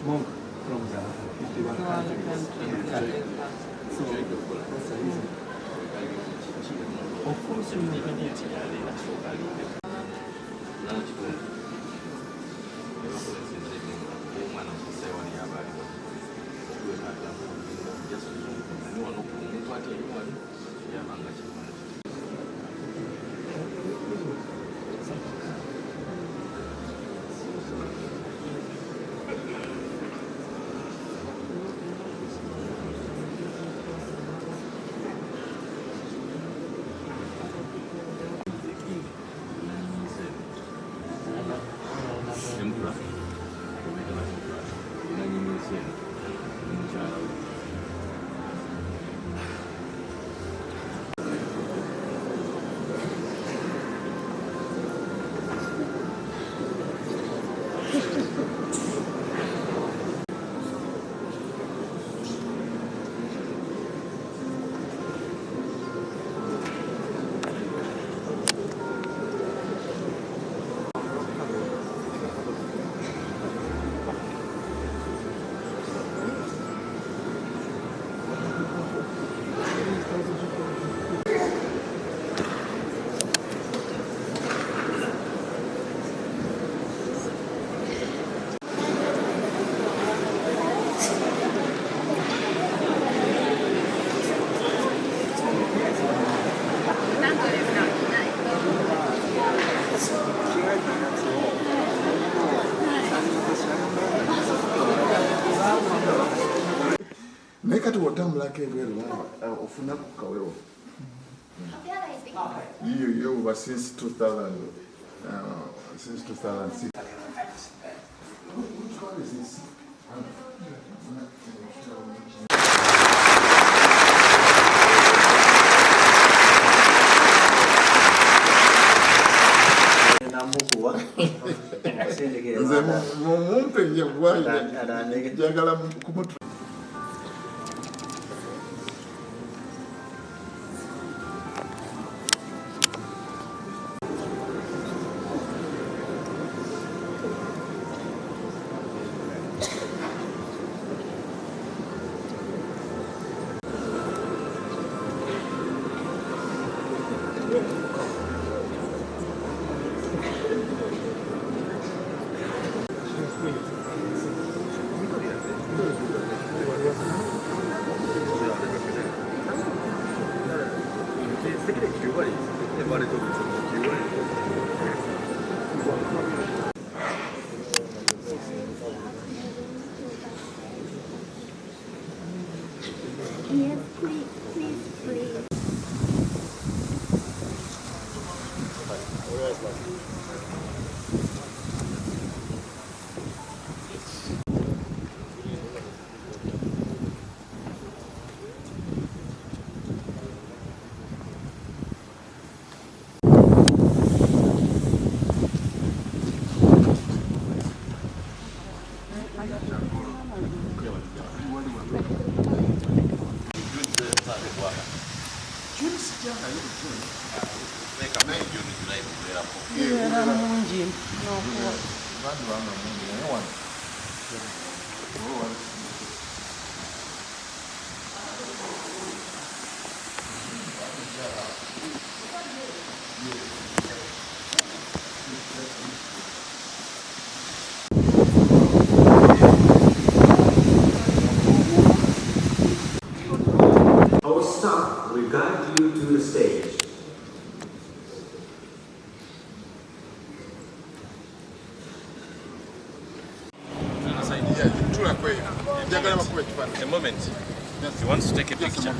Monk from the 51 countries. So that's the reason. Of course, you know. Naye kati wotambulako ebweru ofuna ku kawewo iyo yo uba since 2000, since 2006. Which one is this? Nze mumpe njagala kumutu. Yes, please, please, please. Our staff will guide you to the stage. A moment. He wants to take a picture.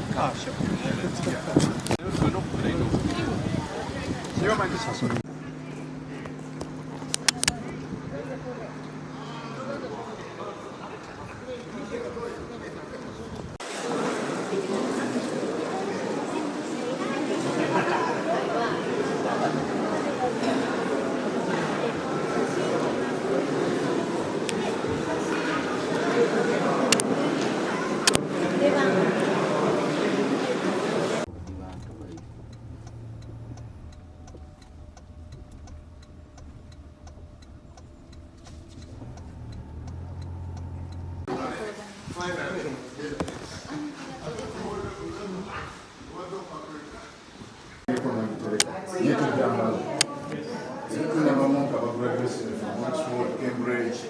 Cambridge.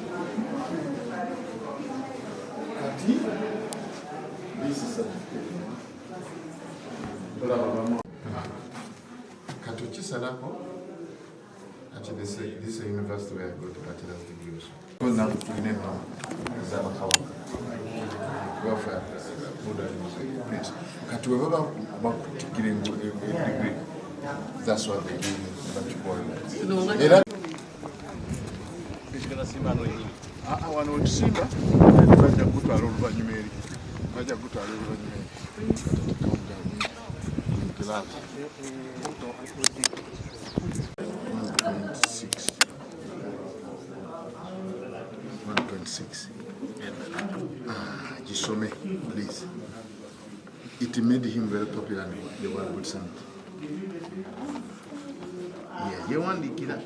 Kati, this is certificate. Kati okisalako Actually, this is, this is a university where I got a bachelor's degree also. Because now tulina ennono ez'abakabaka. Welfare, Buddha place. Kati we baba bakutikkira degree, that's what they do bakikola. Era Ah, wano wetusimba bajja kugutwala oluvannyuma eri bajja kugutwala oluvannyuma eri Six. Ah, gisome please. It made him very popular in the World Good Summit. Yeah, yewandiikira.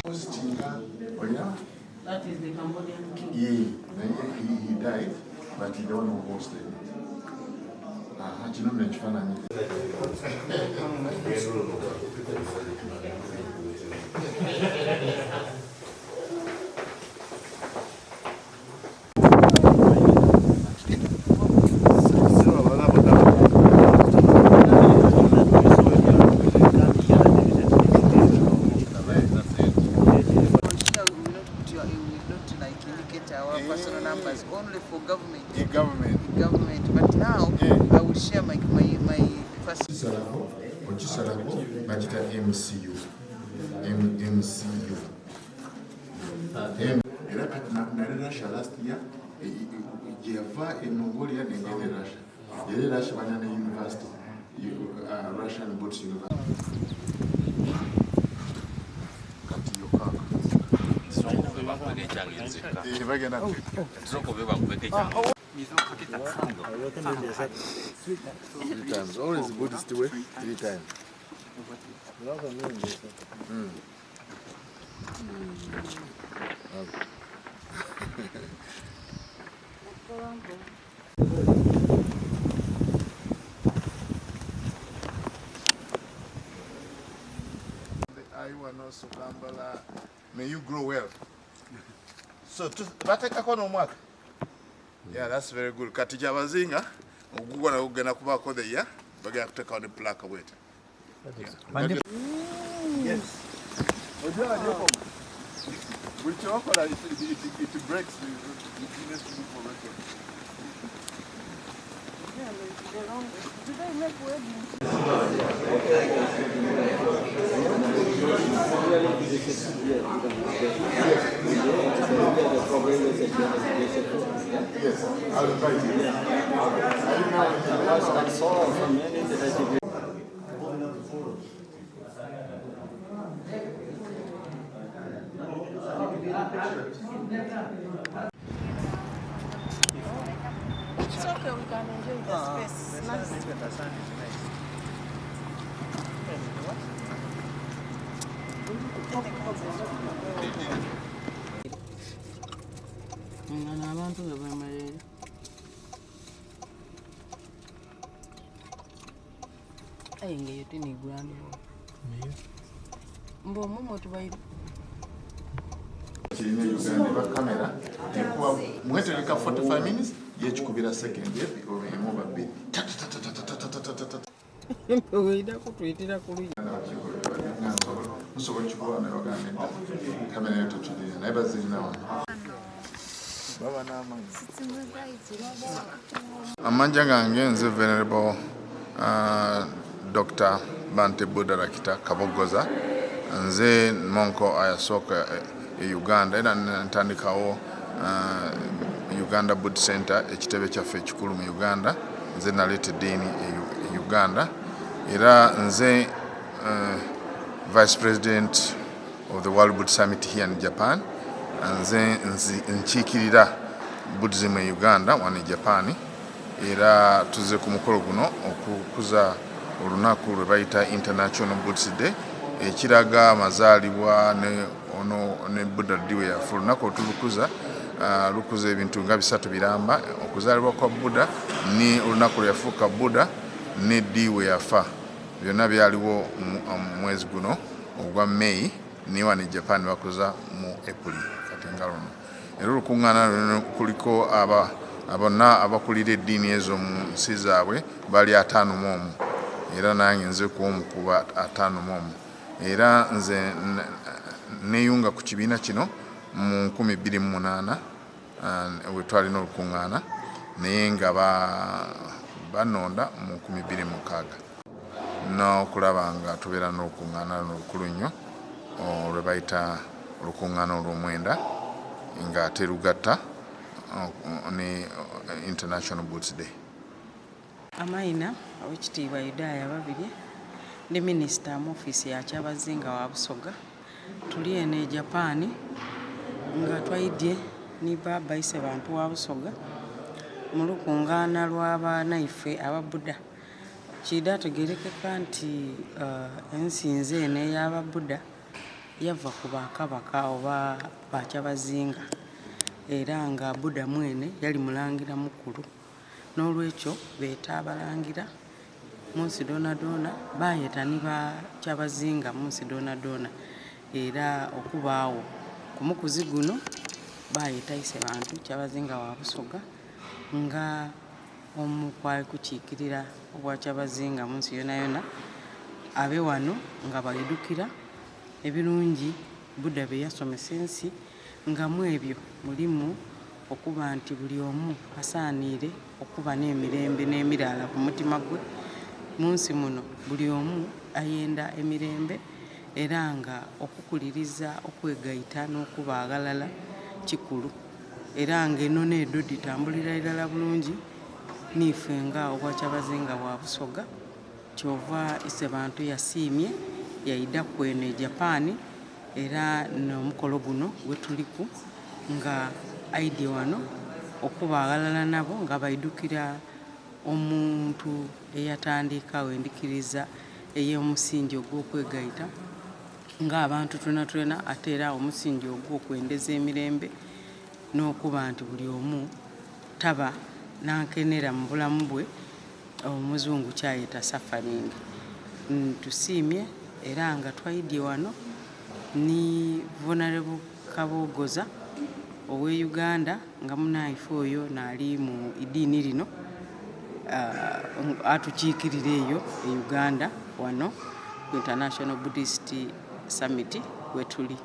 Positinga, oh That is the Cambodian king. Yeah, he died, but he don't know who hosted it. Aha, kino nno ekifaananyi. Here we will not put your, we will not like indicate our personal numbers only for government. The government. Government. But now Yeah. I will share my my my personal. Kisalako, okisalako bakita MCU. M MCU. M era kati nali Russia last year gye yava e Mongolia negenda e Russia. Era e Russia balina ne university, Russian Buddhist University. Kati yokka. Bagenda three times. Always Buddhist way, three times. May you grow well. So bateekako n'omwaka. Yeah, that's very good. Kati kyabazinga ogugwo nagwo gugenda kubaako the year bagenda kuteekawo ne plaque bwete. Yes. Buli kyokola it breaks the Guinness Book of Records. Do they make weddings? Yes, I'll invite you. I saw many that I did. It's okay, we can enjoy the space. It's nice. The sun is nice. Nga n'abantu nga bemereire. Aye nga eyo tini grand hall. Mbu omwo mwetubaire. Kirina Uganda eba kamera ekuba mwetegeka 45 minutes yekikubira second oba emu oba bbiri. Tatatatatatatatata. Oida kutuyitira ku luyi. Nsobola okikuba naye bagamba nedda kamera yo tetulina naye bazirina wano. Baba n'amazzi. Amanja gange nze Venerable Dr. Bante Buddharakkhita Kabogoza. Nze monko ayasooka e Uganda era ntandikawo Uganda Buddhist Center, ekitebe kyaffe ekikulu mu Uganda. Nze naleeta eddiini e Uganda era nze Vice President of the World Buddhist Summit here in Japan. Nze nkiikirira Buddhism e Uganda wano e Japan era tuzze ku mukolo guno okukuza olunaku lwe bayita International Buddhist Day, ekiraga amazaalibwa ne ono ne Buddha ddi we yafa. Olunaku olutulukuza lukuza ebintu nga bisatu biramba: okuzaalibwa kwa Buddha, ni olunaku lwe yafuuka Buddha, ne ddi we yafa. Byonna byaliwo mu mwezi guno ogwa May, naye wano e Japan bakuza mu April kati nga luno. Era olukuŋŋaana luno kuliko aba bonna abakulira eddiini ezo mu nsi zaabwe bali 51, era nange nze ku omu ku ba 51. Era nze neeyunga ku kibiina kino mu 2008 we twalina olukuŋŋaana, naye nga bannonda mu 2006 n'okulaba nga tubeera n'olukuŋŋaana luno olukulu nnyo lwe bayita olukuŋŋaana olw'omwenda, ng'ate lugatta ne International Buddhist Day. Amaina Owekitiibwa Yudaaya Babirye, ndi minisita mu ofiisi ya Kyabazinga wa Busoga. Tuli eno e Japan nga twaidye ni Baba Isebantu wa Busoga mu lukungaana lw'abanaife Ababuddha. Kiidha tegerekeka nti ensinza eno ey'Ababuddha yava ku bakabaka oba bakyabazinga, era nga Buddha mwene yali mulangira mukulu. N'olwekyo beeta abalangira mu nsi dhoonadhoona, bayeta ni bakyabazinga mu nsi dhoonadhoona era okubaagho ku mukuzi guno bayeta Isebantu Kyabazinga wa Busoga nga omu kwali kukiikirira obwakyabazinga mu nsi yonayona, abe wano nga baidhukira ebirungi Buddha bye yasomesa ensi, nga mu ebyo mulimu okuba nti buli omu asaaniire okuba n'emirembe n'emiraala ku mutima gwe. Mu nsi muno buli omu ayenda emirembe, era nga okukuliriza okwegaita n'okuba aghalala kikulu, era nga enono edho dhitambulira irala bulungi niife nga obwakyabazinga bwa Busoga. Kyova Isebantu yasiimye yaidhaku eno e Japan, era n'omukolo guno gwetuliku nga aidye wano okuba aghalala nabo nga baidhukira omuntu eyatandikagho endhikiriza ey'omusingi ogw'okwegaita ng'abantu twenatwena, ate era omusingi ogw'okwendeza emirembe n'okuba nti buli omu taba nankenera mu bulamu bwe, omuzungu kyayeta suffering. Tusiimye era nga twaidye wano ni Venerable Kabogoza owe Uganda, nga munaife oyo naali mu idiini lino atukiikirira eyo e Uganda wano ku International Buddhist Summit wetuli.